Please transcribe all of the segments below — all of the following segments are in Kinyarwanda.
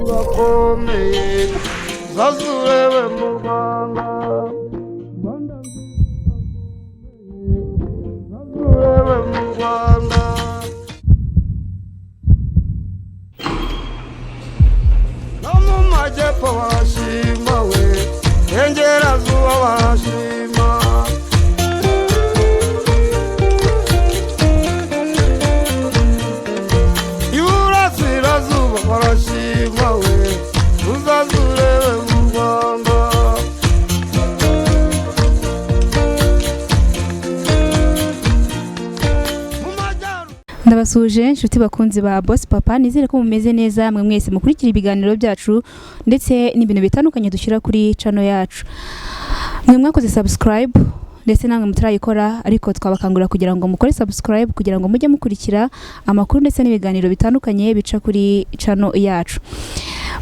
Urakomeye zazurebe mu Rwanda, Rwanda zazurebe mu Rwanda, no mu majyepfo barashima we, Burengerazuba barashima. Iburasirazuba barashima we, uzaze urebe mu Rwanda. Mu majyaruguru. Ndabasuhuje inshuti bakunzi ba Boss Papa, nizere ko mumeze neza mwe mwese mukurikira ibiganiro byacu ndetse n'ibintu bitandukanye dushyira kuri channel yacu. Mwe mwakoze subscribe ndetse namwe mutarayikora, ariko twabakangurira kugira ngo mukore subscribe kugira ngo mujye mukurikira amakuru ndetse n'ibiganiro bitandukanye bica kuri channel yacu.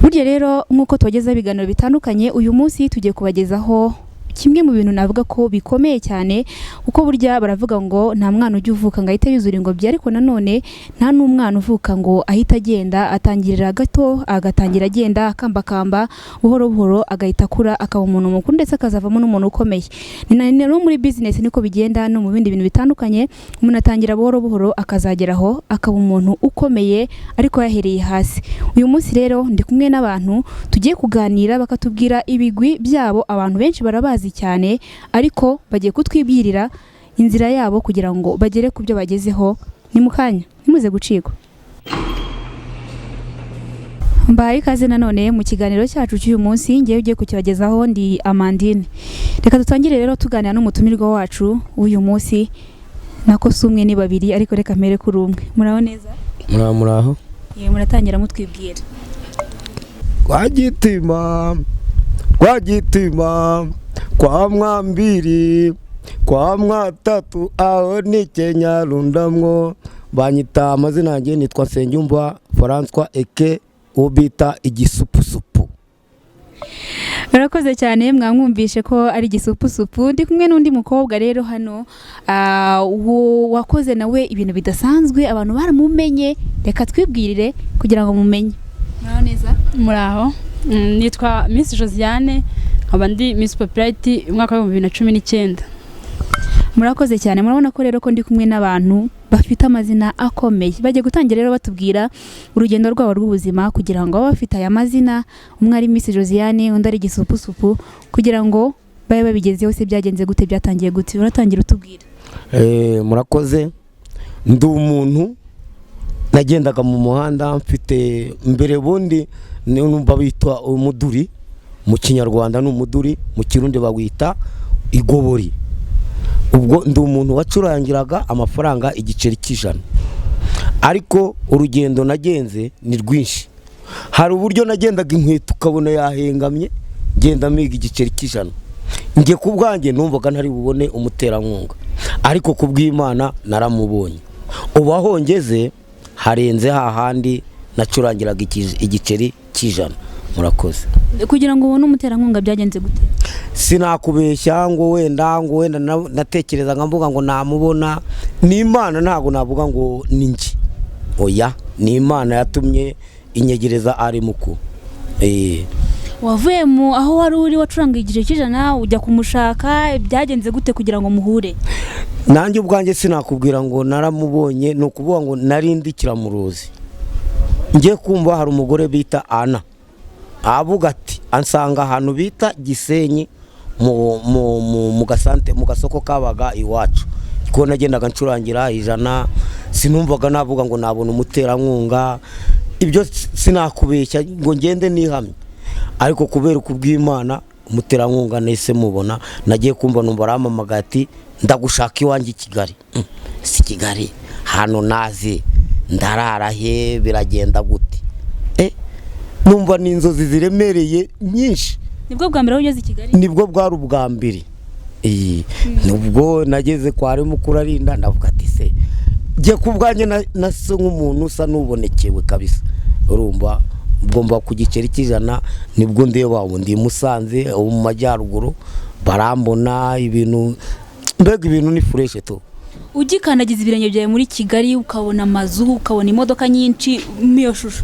Burya rero nk'uko tubagezaho ibiganiro bitandukanye, uyu munsi tugiye kubagezaho kimwe mu bintu navuga ko bikomeye cyane, kuko burya baravuga ngo nta mwana ujya uvuka ngo ahite yuzura ingobyi, ariko nanone nta n'umwana uvuka ngo ahite agenda. Atangirira gato, agatangira agenda akambakamba buhoro buhoro, agahita akura akaba umuntu mukuru ndetse akazavamo n'umuntu ukomeye. Ni na no muri business niko bigenda, no mu bindi bintu bitandukanye umuntu atangira buhoro buhoro akazageraho akaba umuntu ukomeye, ariko yahereye hasi. Uyu munsi rero ndi kumwe n'abantu tugiye kuganira bakatubwira ibigwi byabo. Abantu benshi barabazi cyane, ariko bagiye kutwibwirira inzira yabo kugira ngo bagere ku byo bagezeho. Ni mu kanya, ntimuze gucikwa. Mbahaye ikaze nanone mu kiganiro cyacu cy'uyu munsi. Ngewe ugiye kukibagezaho ndi Amandine. Reka dutangire rero tuganira n'umutumirwa wacu w'uyu munsi. Nako si umwe, ni babiri, ariko reka mpere kuri umwe. Muraho neza? Muraho, muraho. Yewe, muratangira mutwibwira. Rwagitima, Rwagitima, kwa Mwambiri, kwa Mwatatu, aho ni Kenya rundamwo. Banyita amazina yanjye nitwa Nsengiyumva François eke uwo bita Igisupusupu. Murakoze cyane, mwamwumvishe ko ari Igisupusupu. Ndi kumwe n'undi mukobwa rero hano, wakoze nawe ibintu bidasanzwe, abantu baramumenye. Reka twibwirire kugira ngo mumenye. Muraho neza? Muraho. Nitwa Miss Josiane, nkaba ndi Miss Popularity umwaka wa 2019. Murakoze cyane. Murabona ko rero ko ndi kumwe n'abantu bafite amazina akomeye. Bagiye gutangira rero batubwira urugendo rwabo rw'ubuzima kugira ngo babe bafite aya mazina, umwe ari Miss Josiane, undi ari Igisupusupu, kugira ngo babe babigezeho. Se byagenze gute? Byatangiye gute? Uratangira utubwira. Murakoze. Ndi umuntu nagendaga mu muhanda mfite mbere bundi numva bitwa umuduri. Mu Kinyarwanda ni umuduri, mu Kirundi bawita igobori. Ubwo ndi umuntu wacurangiraga amafaranga igiceri cy'ijana, ariko urugendo nagenze ni rwinshi. Hari uburyo nagendaga inkweto ukabona yahengamye, ngenda miga igiceri cy'ijana. Njye ku bwanjye numvaga ntari bubone umuterankunga, ariko ku bw'Imana naramubonye. Ubu aho ngeze harenze hahandi nacurangiraga igiceri cy'ijana. Murakoze. Kugira ngo ubone umuterankunga byagenze gute? Sinakubeshya ngo wenda natekereza nkamvuga ngo namubona. Ni Imana, ntabwo navuga ngo ni njye, oya, ni Imana yatumye inyegereza ari muku. Wavuye mu aho wari uri wacuranga igice cy'ijana ujya kumushaka, byagenze gute kugira ngo muhure? Nanjye ubwanjye sinakubwira ngo naramubonye. Ni ukuvuga ngo nari ndi Kiramuruzi, ngiye kumva hari umugore bita Ana avuga ati ansanga ahantu bita Gisenyi mu gasante, mu gasoko kabaga iwacu, kuko nagendaga ncurangira ijana. Sinumvaga navuga ngo nabona umuterankunga, ibyo sinakubeshya ngo ngende nihamye, ariko kubera ukubw'Imana umuterankunga nahise mubona. Nagiye kumva numva arampamagaye ati: "Ndagushaka iwanjye i Kigali." Si Kigali hano nazi ndarara he? Biragenda gute? Numva ni inzozi ziremereye nyinshi. Nibwo bwa mbere ugeze i Kigali? Nibwo bwari ubwa mbere. Nubwo nageze kwa mukuru arinda, ndavuga ati: "Se njye ku bwanjye nasa nk'umuntu usa n'ubonekewe kabisa." Urumva ubwo mva ku giceri cy'ijana, nibwo ndeba ubu ndi i Musanze, ubu mu majyaruguru barambona, ibintu mbega ibintu ni fresh tu. Ugikandagiza ibirenge byawe muri Kigali, ukabona amazu, ukabona imodoka nyinshi, n'iyo shusho?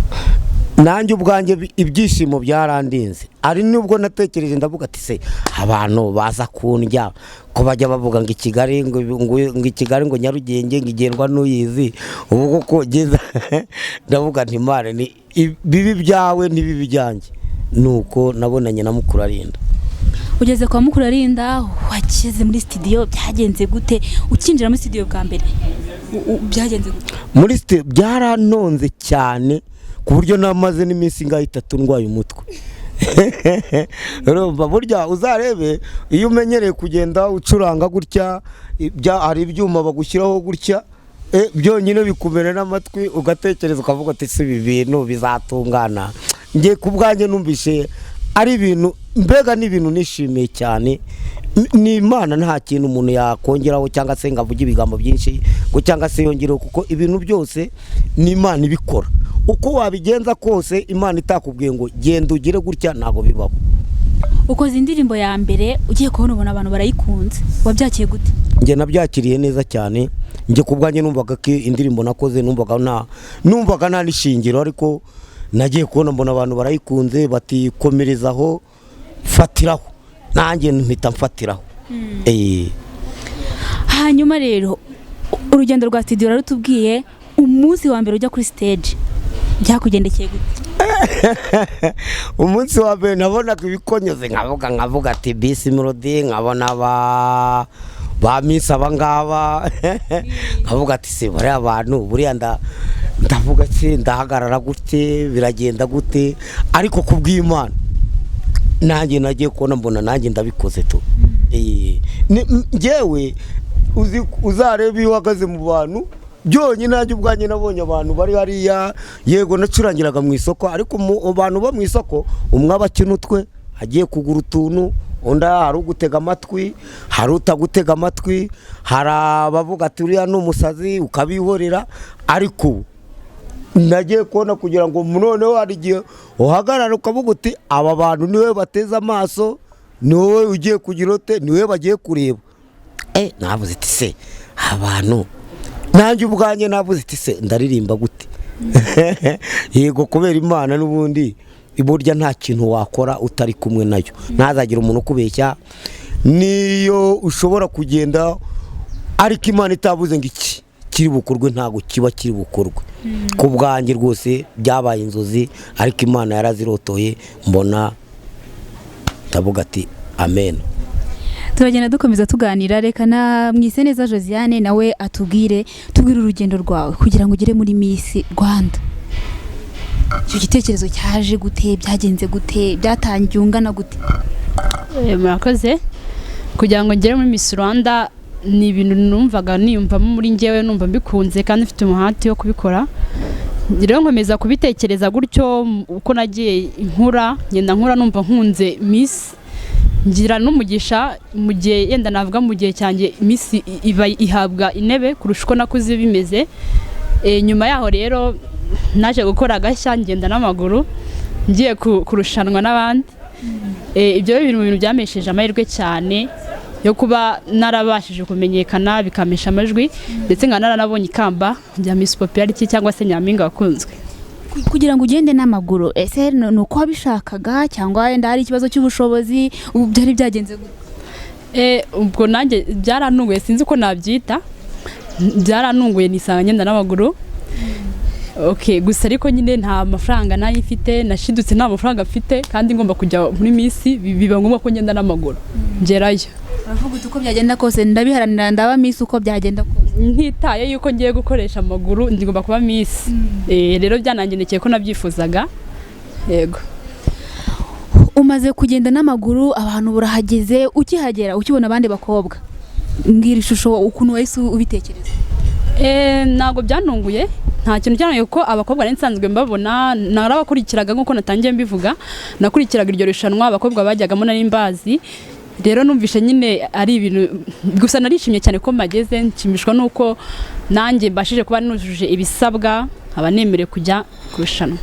Nanjye ubwanjye ibyishimo byarandinze. Ari nubwo natekereje, ndavuga ati: "Se abantu baza kundya ko bajya bavuga ngo i Kigali ngo i Kigali, ngo Nyarugenge ngo igendwa n'uyizi?" Ubu koko ngeze, ndavuga nti: "Imana ni bibi byawe n'ibibi byanjye." Nuko nabonanye na Mukurarinda. Ugeze kwa Mukurarinda, wageze muri studio, byagenze gute? Ukinjira muri studio bwa mbere, byagenze gute? Muri studio byaranonze cyane, ku buryo namaze n'iminsi ingahe, 3 ndwaye umutwe. Urumva burya uzarebe iyo umenyereye kugenda ucuranga gutya, hari ibyuma bagushyiraho gutya, byonyine bikumena n'amatwi, ugatekereza ukavuga ati: "Si ibi bintu bizatungana?" Njye ku bwanjye numvise ari ibintu, mbega ni ibintu nishimiye cyane. Ni Imana, nta kintu umuntu yakongeraho cyangwa se ngo avuge ibigambo byinshi ngo cyangwa se yongereho, kuko ibintu byose ni Imana ibikora. Uko wabigenza kose, Imana itakubwiye ngo genda ugire gutya, ntabwo bibaho. Ukoze indirimbo ya mbere, ugiye kubona ubona abantu barayikunze, wabyakiye gute? Njye nabyakiriye neza cyane. Njye ku bwanjye numvaga ko indirimbo nakoze, numvaga nta n'ishingiro, ariko nagiye kubona mbona abantu barayikunze, bati: "Komerezaho, fatiraho." Nanjye mpita mfatiraho. Hanyuma rero urugendo rwa studio rarutubwiye. Umunsi wa mbere ujya kuri stage byakugendekeye gute? Umunsi wa mbere nabonaga ibikonyoze, nkavuga ati bisi melody, nkabona ba miss aba ngaba, nkavuga ati: "Se bariya bantu buriya ndavuga se ndahagarara gute? Biragenda gute?" Ariko ku bw'Imana nanjye nagiye kubona mbona nanjye ndabikoze tu. Njyewe uzarebe iyo uhagaze mu bantu byonyine, nanjye ubwanjye nabonye abantu bari hariya. Yego, nacurangiraga mu isoko, ariko mu bantu bo mu isoko, umwe aba akina utwe agiye kugura utuntu, undi hari ugutega amatwi, hari utagutega amatwi, hari abavuga ati: "Uriya ni umusazi," ukabihorera. Ariko ubu nagiye kubona kugira ngo noneho hari igihe uhagarara ukavuga uti: "Aba bantu niwe bateze amaso, ni wowe ugiye kugira ute, niwe bagiye kureba." Navuze iti: "Se abantu?" Nanjye ubwanjye navuze iti: "Se ndaririmba gute?" Yego, kubera Imana n'ubundi burya nta kintu wakora utari kumwe nayo. Ntazagire umuntu ukubeshya. Niyo ushobora kugenda, ariko Imana itavuze ngo iki kiri bukorwe, ntabwo kiba kiri bukorwe. Ku bwanjye rwose byabaye inzozi, ariko Imana yarazirotoye, mbona ndavuga ati: "Amen." Turagenda dukomeza tuganira. Reka na Mwiseneza Josiane nawe atubwire, tubwire urugendo rwawe kugira ngo ugere muri Miss Rwanda. Icyo gitekerezo cyaje gute? Byagenze gute? Byatangiye ungana gute? Murakoze. Kugira ngo ngere muri Miss Rwanda ni ibintu numvaga niyumvamo muri njyewe, numva mbikunze kandi mfite umuhati wo kubikora. Rero nkomeza kubitekereza gutyo. Uko nagiye nkura, ngenda nkura numva nkunze Miss, ngira n'umugisha mu gihe, yenda navuga mu gihe cyanjye, Miss iba ihabwa intebe kurusha uko nakuze bimeze. Nyuma yaho rero naje gukora agashya, ngenda n'amaguru ngiye kurushanwa n'abandi. Ibyo biri mu bintu byampesheje amahirwe cyane yo kuba narabashije kumenyekana, bikampesha amajwi, ndetse nkaba naranabonye ikamba rya Miss Popularity cyangwa se Nyampinga wakunzwe. Kugira ngo ugende n'amaguru, ese ni uko wabishakaga cyangwa wenda hari ikibazo cy'ubushobozi? Ubu byari byagenze gute? Ubwo nanjye byarantunguye, sinzi uko nabyita, byarantunguye nisanga ngenda n'amaguru. Okay, gusa ariko nyine nta mafaranga nari mfite, nashidutse nta mafaranga mfite kandi ngomba kujya muri Miss, biba ngombwa ko ngenda n'amaguru ngerayo. Uravuga uti: "Uko byagenda kose ndabiharanira, ndaba Miss uko byagenda kose." Ntitaye yuko ngiye gukoresha amaguru, ngomba kuba Miss. Rero byanangendekeye ko nabyifuzaga, yego. Umaze kugenda n'amaguru, abantu burahageze, ukihagera ukibona abandi bakobwa, mbwira ishusho ukuntu wahise ubitekereza. Ntabwo byantunguye, nta kintu cyantunguye kuko abakobwa nari nsanzwe mbabona, narabakurikiraga nk'uko natangiye mbivuga, nakurikiraga iryo rushanwa, abakobwa bajyagamo nari mbazi. Rero numvishe nyine ari ibintu gusa, narishimye cyane ko mpageze, nshimishwa n'uko nanjye mbashije kuba nujuje ibisabwa. Nkaba nemerewe kujya kurushanwa.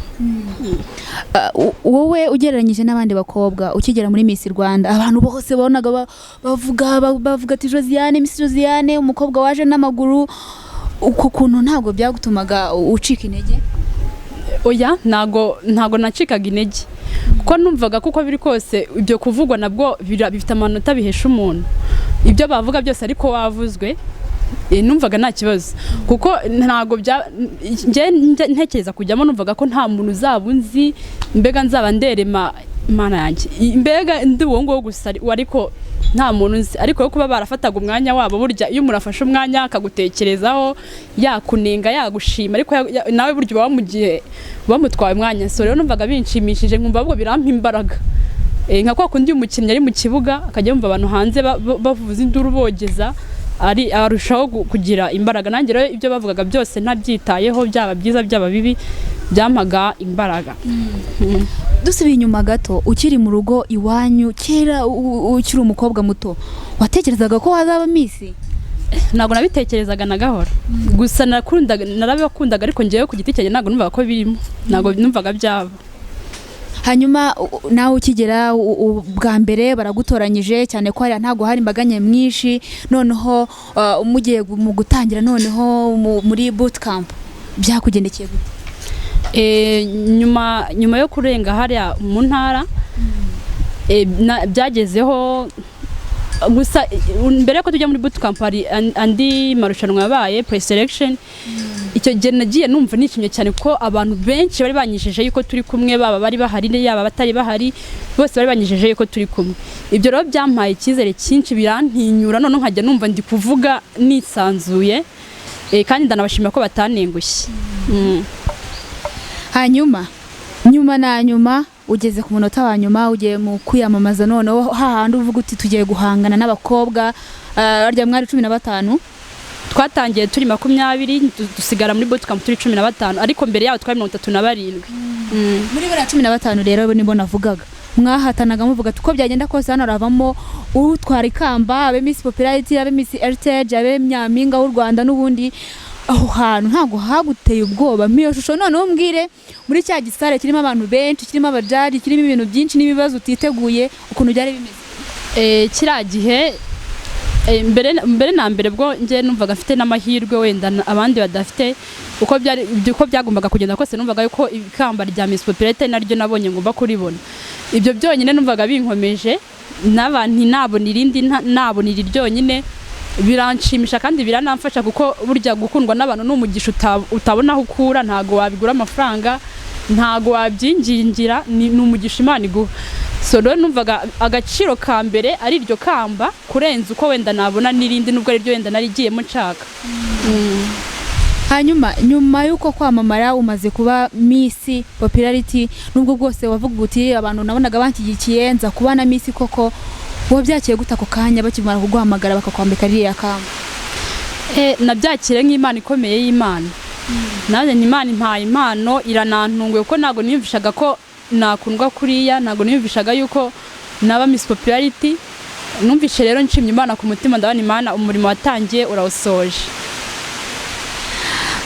Wowe ugereranyije n'abandi bakobwa, ukigera muri Miss Rwanda, abantu bose babonaga bavuga ati "Josiane, Miss Josiane, umukobwa waje n'amaguru." Uko kuntu ntabwo byagutumaga ucika intege? Oya, ntago nacikaga intege, kuko numvaga kuko biri kose ibyo kuvugwa nabwo bifite amanota bihesha umuntu. Ibyo bavuga byose ariko wavuzwe, numvaga nta kibazo, kuko ntago bya njye ntekereza kujyamo numvaga ko nta muntu uzaba unzi, mbega nzaba nderema Imana yanjye, mbega ndi uwo nguwo gusa ariko nta muntu nzi. Ariko yo kuba barafataga umwanya wabo, burya iyo umuntu afashe umwanya akagutekerezaho, yakunenga, yagushima, ariko nawe burya uba wamugiye bamutwaye umwanya. So rero numvaga binshimishije, nkumva ahubwo birampa imbaraga. Nka kwa kundi umukinnyi ari mu kibuga akajya yumva abantu hanze bavuza induru bogeza, ari arushaho kugira imbaraga. Nanjye rero ibyo bavugaga byose ntabyitayeho, byaba byiza byaba bibi, byampaga imbaraga. Dusubiye inyuma gato, ukiri mu rugo iwanyu kera, ukiri umukobwa muto, watekerezaga ko wazaba Miss? Ntabwo nabitekerezaga na gahoro. Gusa nakundaga, narabikundaga, ariko ngewe ku giti cyanjye ntabwo numvaga ko birimo, ntabwo numvaga byaba. Hanyuma nawe ukigera bwa mbere baragutoranyije, cyane ko hariya ntabwo hari imbaga nyamwinshi, noneho mugiye mu gutangira, noneho muri bootcamp byakugendekeye gute? Nyuma yo kurenga hariya mu ntara, byagezeho gusa mbere yuko tujya muri bootcamp hari andi marushanwa yabaye, pre-selection. Icyo gihe nagiye numva nishimye cyane, kuko abantu benshi bari banyisheje yuko turi kumwe, baba bari bahari yaba batari bahari, bose bari banyisheje yuko turi kumwe. Ibyo rero byampaye icyizere cyinshi, birantinyura, noneho nkajya numva ndi kuvuga nisanzuye. Kandi ndanabashimira ko batanengushye. Hanyuma nyuma na nyuma ugeze ku munota wa nyuma, ugiye mu kwiyamamaza, noneho hahandi uvuga uti tugiye guhangana n'abakobwa, barya mwari 15? Twatangiye turi 20, dusigara muri bootcamp turi 15, ariko mbere yaho twari 37. Muri bariya 15 rero nibo navugaga mwahatanaga, muvuga ati uko byagenda kose hano haravamo utwara ikamba, abe Miss Popularity, abe Miss Heritage, abe Nyampinga w'u Rwanda. N'ubundi aho hantu ntabwo haguteye ubwoba? Mpiyo shusho noneho umbwire muri cya gisare kirimo abantu benshi, kirimo abajudge, kirimo ibintu byinshi n'ibibazo utiteguye, ukuntu byari bimeze. Kiriya gihe, mbere na mbere bwo njye numvaga mfite n'amahirwe wenda abandi badafite. Uko byari, uko byagombaga kugenda kose, numvaga yuko ikamba rya Miss Popularity naryo nabonye ngomba kuribona. Ibyo byonyine numvaga binkomeje n'abantu nabona irindi, nabona iri ryonyine biranshimisha kandi biranamfasha, kuko burya gukundwa n'abantu ni umugisha utabona aho ukura. Ntago wabigura amafaranga, ntago wabyingingira, ni umugisha Imana iguha. So rero numvaga agaciro ka mbere ari iryo kamba kurenza uko wenda nabona n'irindi, nubwo ari ryo wenda narigiyemo nshaka. Hanyuma nyuma y'uko kwamamara, umaze kuba Miss Popularity, nubwo bwose wavuga uti abantu nabonaga banshyigikiye, nza kuba na Miss koko, wabyakiye gute ako kanya bakimara kuguhamagara bakakwambika ririya kamba? Nabyakire nk'Imana ikomeye y'Imana. Nanjye ni Imana impaye impano, iranantunguye, kuko ntabwo niyumvishaga ko nakundwa kuriya, ntabwo niyumvishaga yuko naba Miss Popularity. Numvishe rero nshimye Imana ku mutima, ndabona Imana umurimo watangiye urawusoje.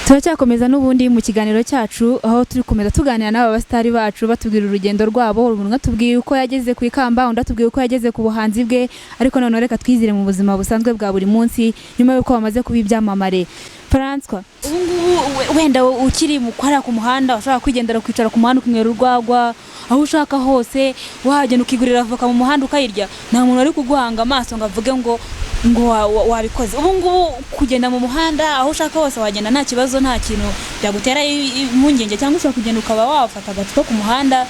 Turacyakomeza n'ubundi mu kiganiro cyacu, aho turi gukomeza tuganira n'aba basitari bacu, batubwira urugendo rwabo. Umuntu atubwiye uko yageze ku ikamba, undi atubwiye uko yageze ku buhanzi bwe, ariko noneho reka twizire mu buzima busanzwe bwa buri munsi nyuma y'uko bamaze kuba ibyamamare. Francois, ubu ngubu wenda ukiri mu hariya ku muhanda ushobora kwigendera, kwicara ku muhanda ukinywera urwagwa aho ushaka hose, wagenda ukigurira avoka mu muhanda ukayirya, nta muntu wari kuguhanga amaso ngo avuge ngo wabikoze. Ubu ngubu kugenda mu muhanda aho ushaka hose wagenda nta kibazo, nta kintu byagutera impungenge, cyangwa ushobora kugenda ukaba wafata agacupa ku muhanda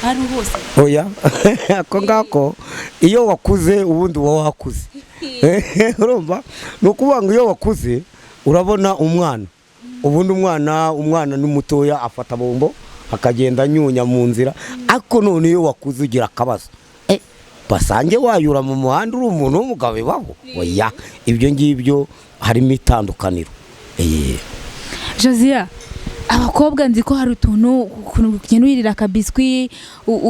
aho ari hose? Oya, ako ngako iyo wakuze ubundi uba wakuze, urumva, ni ukuvuga ngo iyo wakuze urabona umwana, ubundi umwana ni mutoya, afata bombo akagenda anyunya mu nzira, ariko none iyo wakuze ugira akabazo, basange wayura mu muhanda uri umuntu w'umugabo ibaho? Oya, ibyo ngibyo harimo itandukaniro. Josia. Abakobwa nzi ko hari utuntu, ukuntu ugenda wirira akabiswi,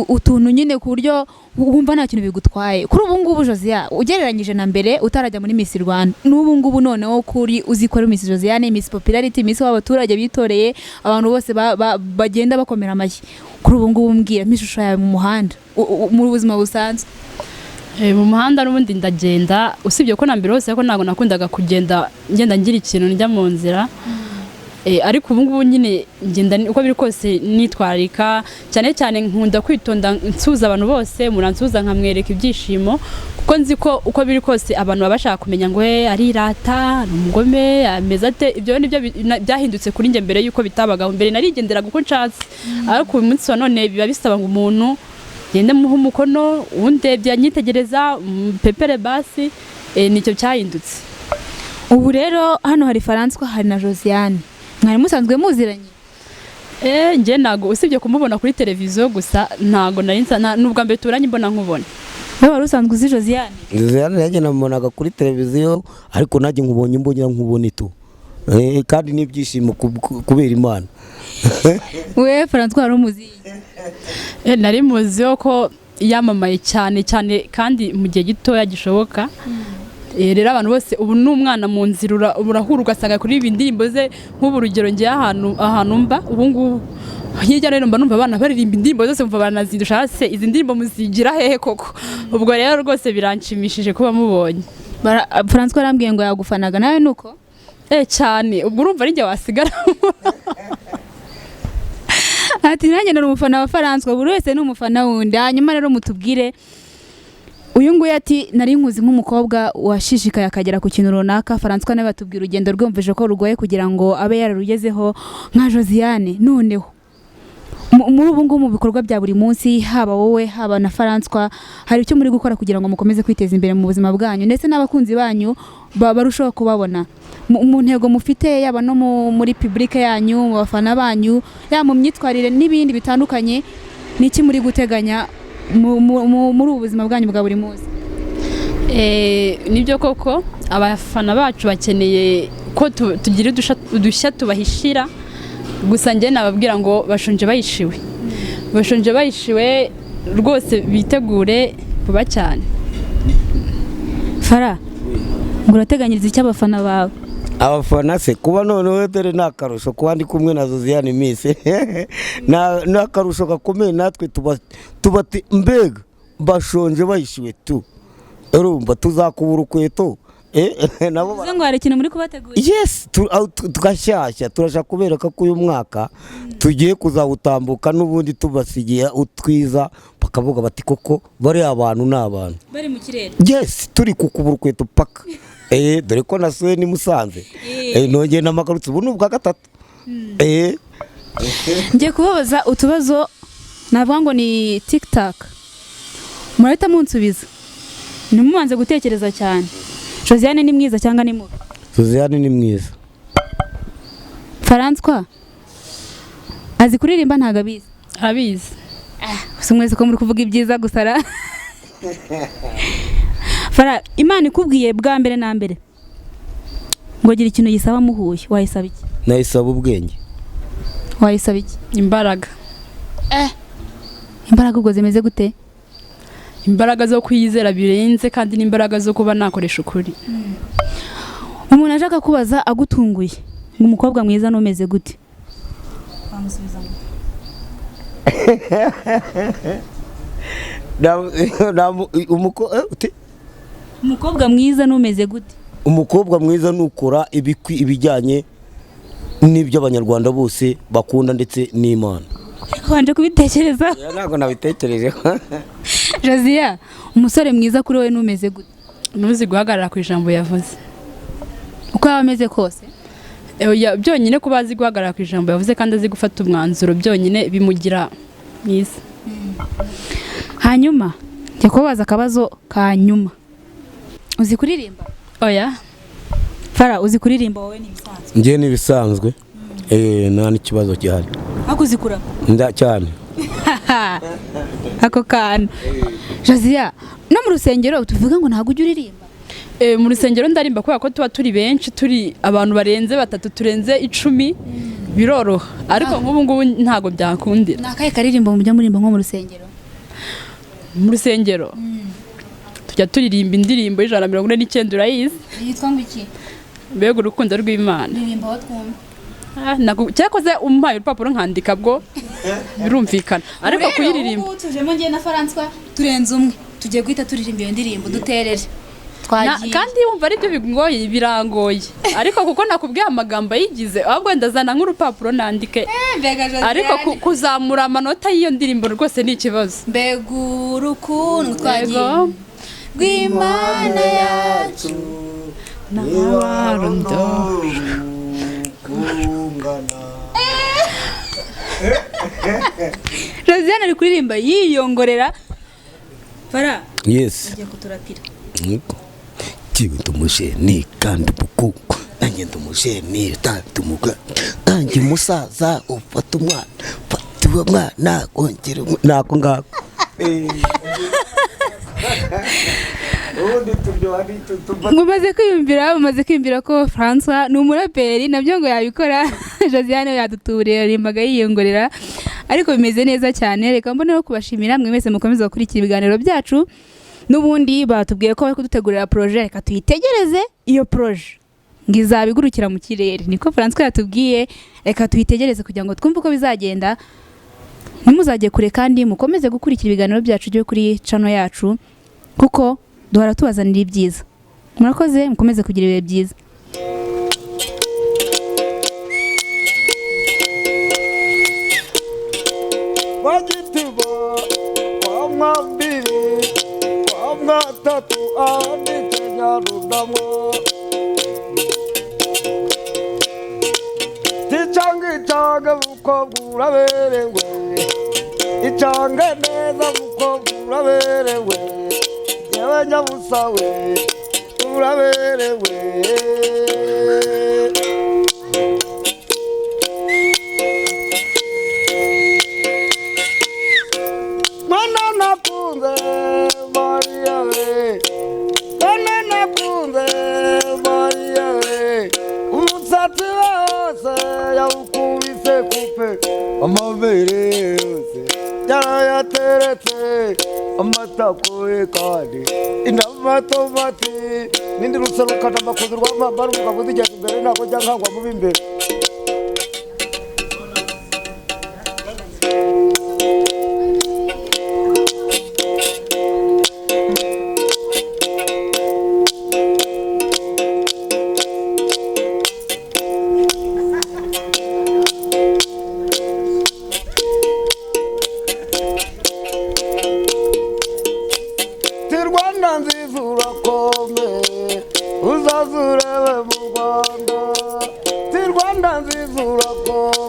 utuntu nyine ku buryo wumva nta kintu bigutwaye. Kuri ubu ngubu, Josiane, ugereranyije na mbere utarajya muri Miss Rwanda n'ubu ngubu noneho kuri uzi ko ari Miss Josiane, Miss Popularity, Miss w'abaturage bitoreye, abantu bose bagenda bakomera amashyi, kuri ubu ngubu mbwira ishusho yawe mu muhanda, mu buzima busanzwe. Mu muhanda n'ubundi ndagenda, usibye ko na mbere hose ko ntabwo nakundaga kugenda ngenda ngira ikintu njya mu nzira. Ariko ubu ngubu nyine ngenda uko biri kose nitwararika cyane cyane, nkunda kwitonda, nsuhuza abantu bose, umuntu ansuhuza nkamwereka ibyishimo, kuko nzi ko uko biri kose abantu baba bashaka kumenya ngo arirata, ni umugome, ameze ate. Ibyo nibyo byahindutse kuri njye mbere y'uko bitabagaho. Mbere narigenderaga uko nshatse, ariko uyu munsi wa none biba bisaba ngo umuntu ngende muhe umukono, undebye anyitegereza, pepere basi. Nicyo cyahindutse. Ubu rero hano hari François, hari na Josiane, mwari musanzwe muziranye? Njye ntago, usibye kumubona kuri televiziyo gusa, ntago nari nsa n'ubwa mbere turanye mbona nkubona. Wowe wari usanzwe uzi Josiane? Josiane nanjye namubonaga kuri televiziyo, ariko nanjye nkubonye mbonye nkubona tu. Kandi n'ibyishimo kubera Imana. We François wari umuzi? Nari muziho ko yamamaye cyane cyane kandi mu gihe gitoya gishoboka. Rero abantu bose ubu ni umwana mu nzira urahura ugasanga kuri ibi ndirimbo ze. Nk'ubu urugero, ngiye ahantu mba ubu ngubu, hirya no hino mba numva abana baririmba indirimbo zose, mva baranazindusha. Se izi ndirimbo muzigira hehe koko? Ubwo rero rwose biranshimishije kuba mubonye. François arambwiye ngo yagufanaga nawe, nuko? Cyane, ubwo urumva ari njye wasigara. Ati nanjye nari umufana wa François. Buri wese ni umufana wundi. Hanyuma rero mutubwire, uyu nguyu ati nari nkuzi nk'umukobwa washishikaye akagera ku kintu runaka. François nawe batubwira urugendo rwumvise ko rugoye kugira ngo abe yararugezeho nka Josiane. Noneho muri ubu ngubu mu bikorwa bya buri munsi, haba wowe, haba na François, hari icyo muri gukora kugira ngo mukomeze kwiteza imbere mu buzima bwanyu ndetse n'abakunzi banyu barushaho kubabona mu ntego mufite, yaba no muri public yanyu, mu bafana banyu, yaba mu myitwarire n'ibindi bitandukanye? Ni iki muri guteganya muri ubu buzima bwanyu bwa buri munsi? Nibyo koko, abafana bacu bakeneye ko tugira udushya tubahishira. Gusa njye nababwira ngo bashonje bayishiwe, bashonje bayishiwe rwose, bitegure vuba cyane. Fara, ngo urateganyiriza icyo abafana bawe? Abafana se, kuba noneho dore ni akarusho kuba ndi kumwe na Josiane Miss, ni akarusho gakomeye. Natwe tuba mbega bashonje bayishiwe tu, urumva tuzakubura urukweto. Nabo Bivuze ngo hari ikintu muri kubategurira? Yes, tugashyashya, turashaka kubereka ko uyu mwaka tugiye kuzawutambuka n'ubundi tubasigiye utwiza, bakavuga bati koko bariya abantu ni abantu bari mu kirere. Yes, turi kukubura urukweto paka. Dore ko nasuye ni Musanze, nongeye namagarutse, ubu ni ubwa gatatu. Ngiye kubabaza utubazo navuga ngo ni tiktak, murahita munsubiza, ntimubanze gutekereza cyane. Josiane ni mwiza cyangwa ni mubi? Josiane ni mwiza. François azi kuririmba, ntabwo abizi? Arabizi. Gusa mwese ko muri kuvuga ibyiza gusa ra. Fara, Imana ikubwiye bwa mbere na mbere ngo gira ikintu yisaba muhuye, wayisaba iki? Nayisaba ubwenge. Wayisaba iki? Imbaraga. Imbaraga ubwo zimeze gute? Imbaraga zo kwiyizera birenze, kandi n'imbaraga zo kuba nakoresha ukuri. Umuntu aje akakubaza agutunguye ngo umukobwa mwiza numeze gute, wamusubiza ngo? Uti? Umukobwa mwiza numeze gute? Umukobwa mwiza nukora ibijyanye n'ibyo Abanyarwanda bose bakunda ndetse n'Imana. Wanje kubitekereza? Ntabwo nabitekerejeho. Josia, umusore mwiza kuri wowe numeze gute? Ntuzi guhagarara ku ijambo yavuze. Uko yaba ameze kose? Oya, byonyine kuba azi guhagarara ku ijambo yavuze kandi azi gufata umwanzuro, byonyine bimugira mwiza. Hanyuma njya kubabaza akabazo ka nyuma. Uzi kuririmba? Oya. Fara, uzi kuririmba wowe? Ni ibisanzwe? Njye n'ibisanzwe, nta n'ikibazo gihari. Ariko uzi kurapa? Nda cyane. Ako kantu. Josia, no mu rusengero tuvuga ngo ntabwo ujya uririmba? Mu rusengero ndarimba, kubera ko tuba turi benshi, turi abantu barenze batatu, turenze 10. Biroroha, ariko nk'ubu ngubu ntabwo byakundira. Ni akahe karirimbo mujya muririmba nko mu rusengero? Mu rusengero tujya turirimba indirimbo y'149, urayizi? Yitwa ngo iki? Mbega urukundo rw'Imana. Ririmba aho twumva. Cyakoze umpaye urupapuro nkandika bwo birumvikana, ariko kuyiririmba ubu tujemo njye na François turenze umwe, tugiye guhita turirimba iyo ndirimbo, duterere. Twagiye. Kandi wumva aribyo bigoye, birangoye, ariko kuko nakubwiye amagambo ayigize, ahubwo ndazana nk'urupapuro nandike. Mbega Josiane. Ariko kuzamura amanota y'iyo ndirimbo rwose ni ikibazo. Mbega urukundo, twagiye, Yego. rw'Imana yacu. Kungana. Josiane ari kuririmba yiyongorera. Fara, Yes. ugiye kuturapira. Niko. Kiwe ndumusheni kandi bukuku, nanjye ndumusheni kandi umugwa, nanjye umusaza ufata umwana, fata uwo mwana kongera nako ngako. Ubundi turyoha tumva. Mumaze kwiyumvira ko François ni umuraperi, nabyo ngo yabikora. Josiane yaduturiye, yaririmbaga yiyongorera, ariko bimeze neza cyane. Reka mboneho kubashimira mwe mwese mukomeza gukurikira ibiganiro byacu. N'ubundi batubwiye ko bari kudutegurira projet, reka tuyitegereze iyo projet, ngo izaba igurukira mu kirere, niko François yatubwiye. Reka tuyitegereze kugira ngo twumve uko bizagenda. Ntimuzajye kure kandi mukomeze gukurikira ibiganiro byacu byo kuri channel yacu, kuko duhora tubazanira ibyiza. Murakoze, mukomeze kugira ibihe byiza. Bagitiba kwa mwambiri kwa mwatatu anditse Nyarudamwa, ticanga icange mukobwa uraberewe, icange neza mukobwa uraberewe, yewe nyabusa we uraberewe. Mwana nakunze Mariya we, mwana nakunze Mariya we, umusatsi wose yawukubise kupe, amabere yose yarayateretse, amatako ye kandi inamatomati nindi rusarukana amakuzi rwamambara umugabo uzigenda imbere ntabwo njya nkangwa mubi imbere. Ti Rwanda nziza urakomeye, uzaze urebe mu Rwanda. Ti Rwanda nziza urakomeye.